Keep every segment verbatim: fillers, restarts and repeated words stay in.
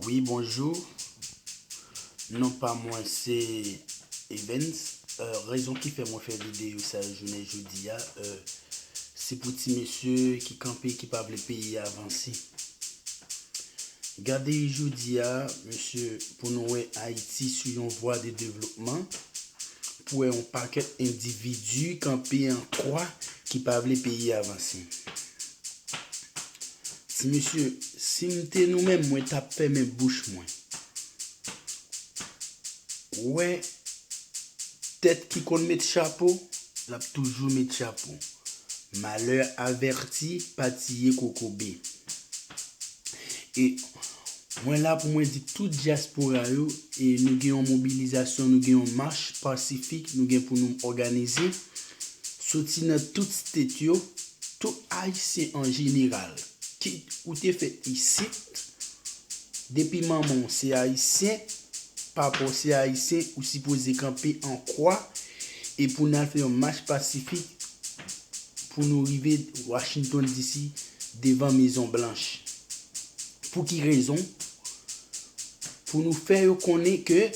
Wi, bonjou. Non pa mwen se Evens. Euh, rezon ki fè mwen fè videyo sa jounen jodi a, euh, se pou ti mesye ki kanpe, ki pa vle peyi a avanse. Gade jodi a, mesye, pou nou wè Ayiti sou yon vwa de devlopman, pou wè yon pakèt endividi kanpe an kwa ki pa vle peyi a avanse. Ti mesye, si m te nou menm, mwen t ap fèmen bouch mwen. Ou wè, tèt ki konn met chapo, l ap toujou met chapo. Malè avèti pa tiye kokobe. E mwen la pou mwen di tout dyaspora yo, e nou gen yon mobilizasyon, nou gen yon mach pasifik, nou gen pou nou òganize. Soti nan tout state yo, tout Ayisyen an jeneral, kit ou te fèt isit, depi manman w se Ayisyen, papa w se Ayisyen, ou sipoze kanpe an kwa, e pou n al fè yon mach pasifik pou nou rive Washington D C, devan Mezon Blanch. Pou ki rezon? Pou nou fè yo konnen ke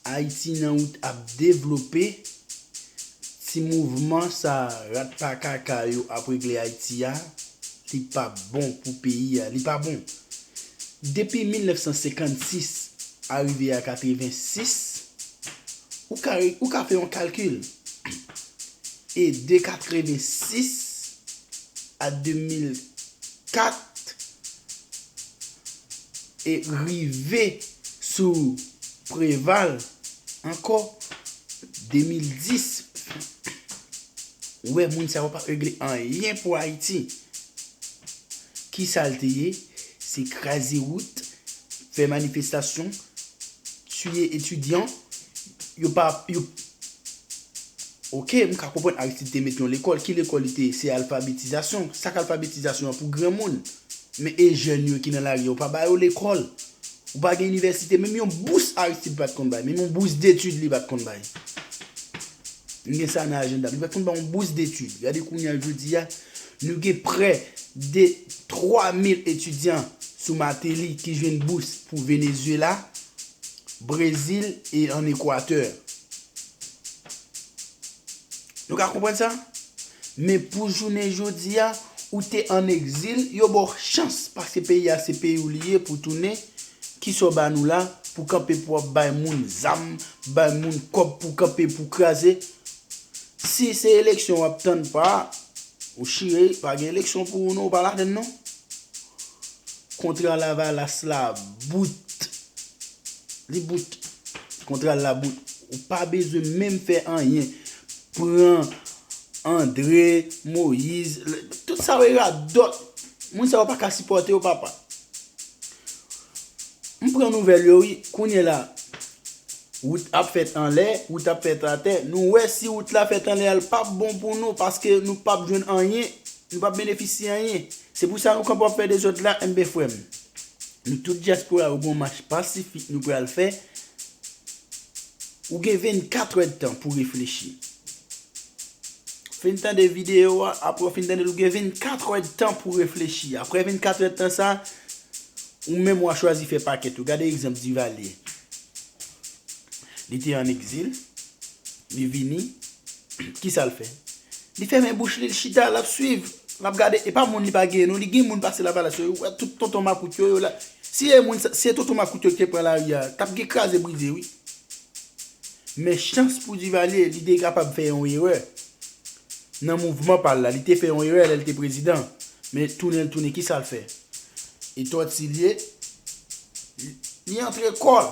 Ayiti nan wout ap devlope, ti mouvman sa rat pa kaka yo ap regle Ayiti a, li pa bon pou peyi a, li pa bon. Depi mil nèf san senkannsis a rive a katrevensis, ou ka, ou ka fè yon kalkil. E de katrevensis a de mil kat, e rive sou Preval ankò, de mil dis, ou wè moun sa yo pa regle anyen pou Ayiti. Ki sa l te ye? Se kraze wout, fè manifestasyon, tiye etidyan, yo pa, yo, oke, m ka konprann Aristide te met yon lekòl. Ki lekòl li te ye? Se alfabetizasyon. Sa k alfabetizasyon an pou granmoun? Men e jèn yo ki nan lari a, ou pa ba yo lekòl. Ou pa gen inivèsite. Menm yon bous Aristide pa t konn bay. Menm yon bous detid li pa t konn bay. M gen sa nan ajanda m. Li pa t konn bay yon bous detid. Gade kounye a jodi a, nou gen prè de twa mil etidyan sou Martelly ki jwenn bous pou Venezuela, Brezil e ann Ekwatè. Nou ka konprann sa? Men pou jounen jodi a, ou te ann egzil, yo ba w chans, paske peyi a se peyi w li ye pou tounen. Kisa w ba nou la, pou kanpe pou w ap bay moun zam, bay moun kòb pou kanpe pou kraze? Si se eleksyon w ap tann pa, ou chire, pa gen eleksyon pou ou non, ou pa ladann non. Kontra Lavalas la bout. Li bout. Kontra l la bout. Ou pa bezwen menm fè anyen. Pran Andre, Moyiz, tout sa yo e radòt. Moun sa yo pa ka sipòte yo, papa. M pran nouvèl yo, wi. Kounye la, wout ap fèt anlè, wout ap fèt atè. Nou wè si wout la fèt anlè a, l p ap bon pou nou, paske nou p ap jwenn anyen, nou p ap benefisye anyen. Se pou sa nou kanpe ap fè dezòd la, enben, frè m. Nou tout dyaspora yo gen yon mach pasifik nou pral fè. Ou gen vennkatrè tan pou reflechi. Fin tande videyo a, apre w fin tande l, ou gen vennkatrè tan pou reflechi. Apre vennkatrè tan sa, ou menm w a chwazi fè pakèt ou. Gade egzanp Divalye. Li te ann egzil, li vini, kisa l fè? Li fèmen bouch li, l chita, l ap swiv, l ap gade. E pa moun li pa genyen non, li gen moun pase Lavalas yo, ou wè tout tonton makout yo, yo la. Si e moun, si e tonton makout yo ki te pran lari a, t ap gen kraze brize, wi. Men chans pou Divalye, li te kapab fè yon erè. Nan mouvman pa l la, li te fè yon erè lè l te prezidan. Men tounen l tounen, kisa l fè? E tòti l ye, li, li antre kò l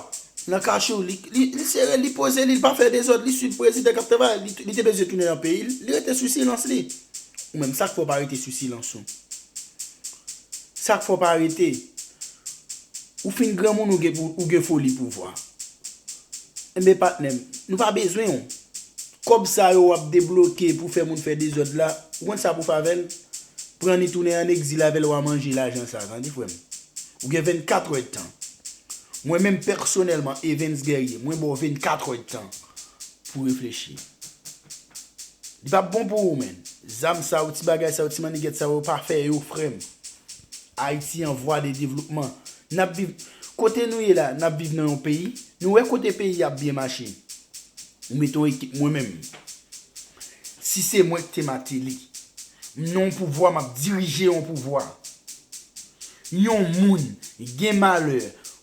nan kache w, li, li, li sere, li poze li, li pa fè dezòd, li swiv prezidan k ap travay, li, li te bezwen tounen nan peyi l, li rete sou silans li. Ou menm, sa k fè w pa rete sou silans ou? Sa k fè w pa rete? Ou fin granmoun, ou gen pou, ou gen foli pouvwa. Enben, patnè m, nou pa bezwen w. Kòb sa yo w ap debloke pou fè moun fè dezòd la, ou konn sa pou fè avè l? Pran li tounen ann egzil avè l, w a manje lajan sa, tande frè m. Ou gen vennkatrè tan. Mwen menm pèsonèlman, Evens Guerrier, mwen ba w vennkatrè tan pou reflechi. Li p ap bon pou ou, menn. Zam sa yo, ti bagay sa yo, ti mannigèt sa yo, pa fè yo, frè m. Ayiti an vwa de devlopman. N ap viv, Kote nou ye la, n ap viv nan yon peyi, nou wè kote peyi a ap byen mache. Ou mete yon ekip, mwen menm. Si se mwen ki te Martelly, m nan yon pouvwa, m ap dirije yon pouvwa. Yon moun gen malè,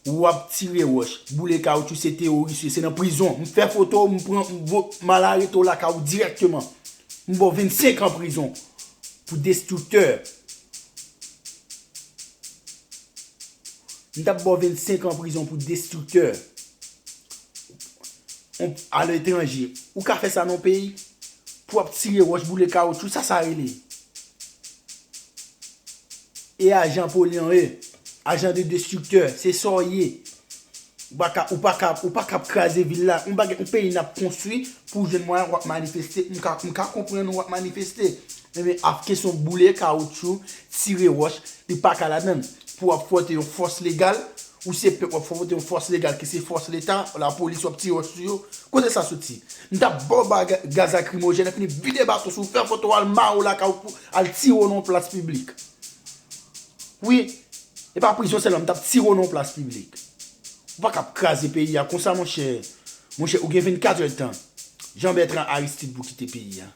w ap tire wòch, boule kawotchou, se teworis, se nan prizon. M fè foto, m pran, m vo-, m al arete w lakay ou dirèkteman. M ba w vennsenk an prizon pou destriktè. M t ap ba w vennsenk an prizon pou destriktè. On, aletranje. Ou ka fè sa nan yon peyi? Pou w ap tire wòch, boule kawotchou, sa sa rele? E ajan polyan ye. Ajan de destriktè, se sa w ye. Ou pa ka, ou pa ka, ou pa ka ap kraze vil la. Yon bagay, yon peyi n ap konstwi pou w jwenn mwayen w ap manifeste. M ka, m ka konprann ou w ap manifeste. Men, men, ap kesyon boule kawotchou, tire wòch, li pa ka ladan l. Pou w ap fwòte yon fòs legal, ou se pèp w ap fwòte yon fòs legal ki se fòs leta, lapolis w ap tire wòch sou yo. Kote sa soti? M t ap ba w ba ga-, gaz lakrimojèn, epi vide bato sou, fè foto, al mare w lakay ou, pou al tire w nan yon plas piblik. Wi, e pa prizon sèlman, m t ap tire w nan yon plas piblik. Ou pa ka ap kraze peyi a konsa, monchè. Monchè, ou gen vennkat èdtan. Jean Bertrand Aristide pou kite peyi a.